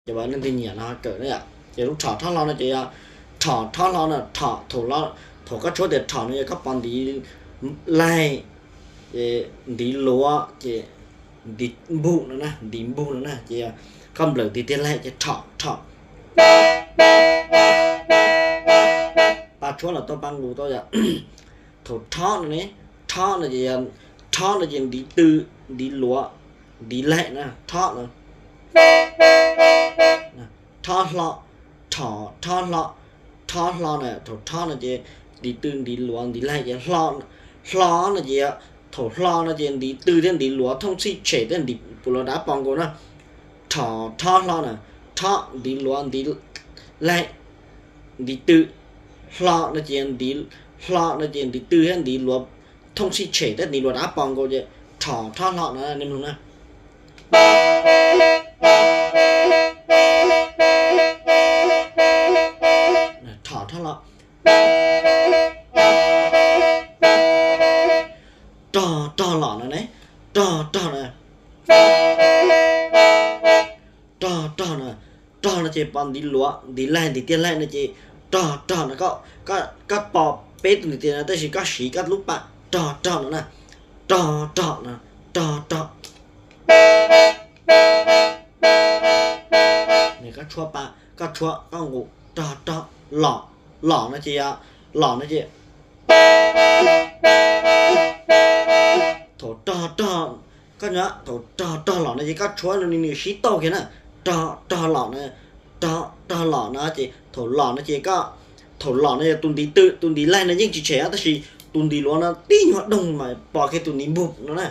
Ces leej twg nyiam no kawm na yom. Ces lub thom thob hlo no ces yog thom thob hlo na, thom thaum, thaum koj tshuab tias thom no yog koj pos ntiv laig, ces ntiv luav ces ntiv npug no na, ntiv npug no na, ces yog koj nplawm ntiv tiag laig ces thom thom. Pab tshuab los tau, pab nqus tau yom. Thaum thob no ne, thob no ces, thob no ces ntiv tw, ntiv luav, ntiv laig na, thob no. Thob hlo, thom thob hlo, thob hlo na, thaum thob no ces ntiv tw ntiv luav ntiv laig ces hlo, hlo no ces, thaum hlo no ces ntiv tw thiab ntiv luav thooj txhij tshem thiab ntiv puv luav dav pos nkaus na. Thom thob hlo na, thob ntiv luav ntiv laig, ntiv tw, hlo no ces ntiv, hlo no ces ntiv tw thiab ntiv luav thooj txhij tshem thiab ntiv luav dav pos nkaus ces thom thob hlo no nej mloog na. Thom thob hlo. Rog rog lom no ne, rog rog na. Rog rog na, rog no ces pos ntiv luav ntiv laig ntiv tiag laig no ces rog rog no, koj pos peb tus ntiv tiag no tab sis koj siv koj lub pam rog rog no na. Rog rog no, rog rog. Koj tshuab pab, koj tshuab koj nqus rog rog, lom, lom no ces, lom no ces thaum rog rog, koj nyob thaum rog rog lom no ces koj tshuab nws sib tauj kiag na. Rog rog lom no, rog rog lom no ces thaum lom no ces koj, thaum lom no yog tus ntiv tw, tus ntiv laig no yeej tsis tshem tab sis tus ntiv luav no tib nyuag doog mas pos kiag tus ntiv npug no na.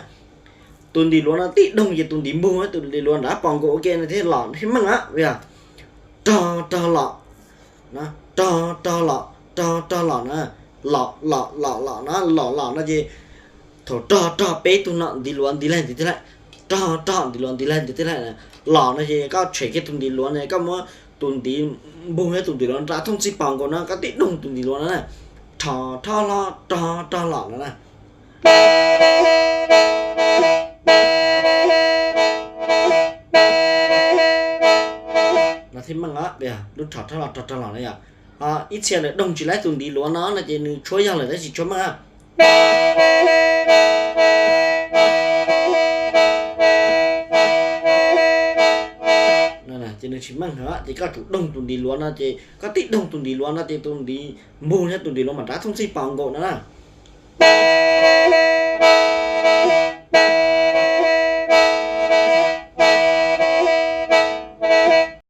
Tus ntiv luav no tib doog ces tus ntiv npug, tus ntiv luav nrad pos nkaus ua ke no thiaj lom thiaj meej. Rog rog lom, rog rog lom, rog rog lom na, lom lom lom lom na, lom lom no ces thaum rog rog peb tug no ntiv luav ntiv laig ntiv tiag laig, rog rog ntiv luav ntiv laig ntiv tiag laig na, lom no ces koj tshem kiag tus ntiv luav no, koj muab tus ntiv npug thiab tus ntiv luav nrad thooj txhij pos nkaus no, koj tib doog tus ntiv luav no na. Thom thob hlo, rog rog lom no na. No thiaj meej, lub thom thob hlo rog rog lom no yom. Ib txhia lawv doog tsis laib tus ntiv luav no no ces nws tshuab yog lawm tab sis tshuab meej. Ces nws tsis meej heev ces koj tsum doog tus ntiv luav no ces koj tib doog tus ntiv luav no ces tus ntiv npug thiab tus ntiv luav mam rov thooj txhij pos nkaus no na.